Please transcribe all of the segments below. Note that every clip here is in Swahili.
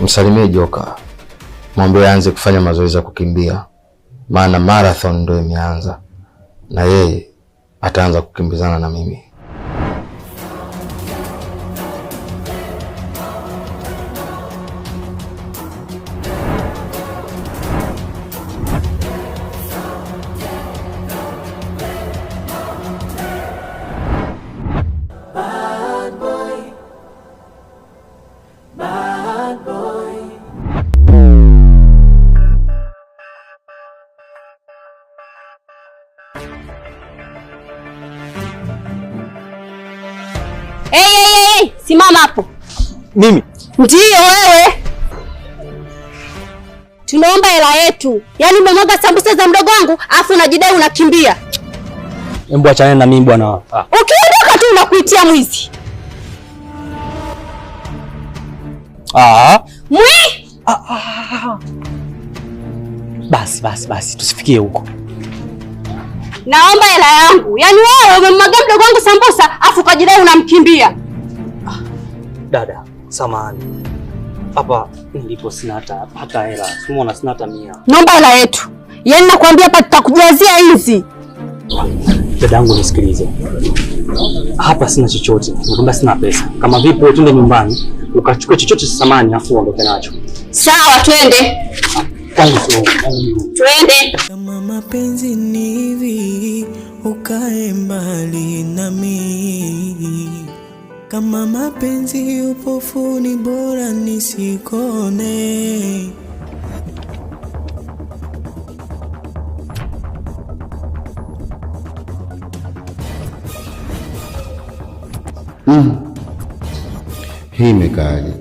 Msalimie Joka, mwambie aanze kufanya mazoezi ya kukimbia, maana marathon ndo imeanza na yeye ataanza kukimbizana na mimi. Hey, hey, hey, simama hapo. Mimi? Ndiyo wewe. Tunaomba hela yetu. Yaani umemwaga sambusa za mdogo wangu, afu unajidai unakimbia. Hebu achana na mimi bwana. Ah. Ukiondoka tu unakuitia mwizi. Ah. Mwi? Ah. Basi basi basi, tusifikie huko. Naomba hela yangu. Yaani wewe umemwaga mdogo wangu sambusa, afu ukajidai unamkimbia. Dada, samahani. Hapa nilipo sina hata hela. Simuona sina hata 100. Naomba hela yetu. Yaani nakwambia hapa tutakujazia hizi. Dadangu nisikilize. Hapa sina chochote. Nakwambia sina pesa. Kama vipi twende nyumbani ukachukue chochote cha samani afu uondoke nacho. Sawa, twende. Kwangu sio, kwangu mimi. Twende. Kama mapenzi ni hivi, ukae mbali nami. Kama mapenzi upofu ni bora nisikone. Hii imekaaje?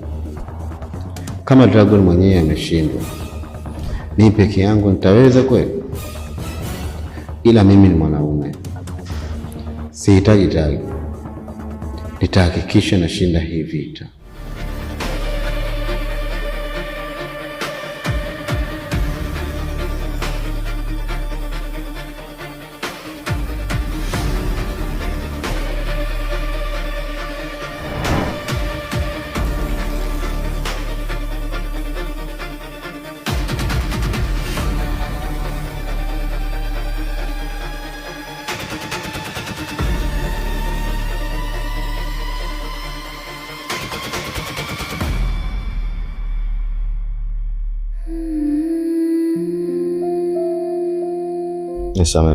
Kama Dragon mwenyewe ameshindwa, mimi peke yangu nitaweza kweli? Ila mimi ni mwanaume, sihitaji tagi. Nitahakikisha nashinda hii vita. Nisamehe.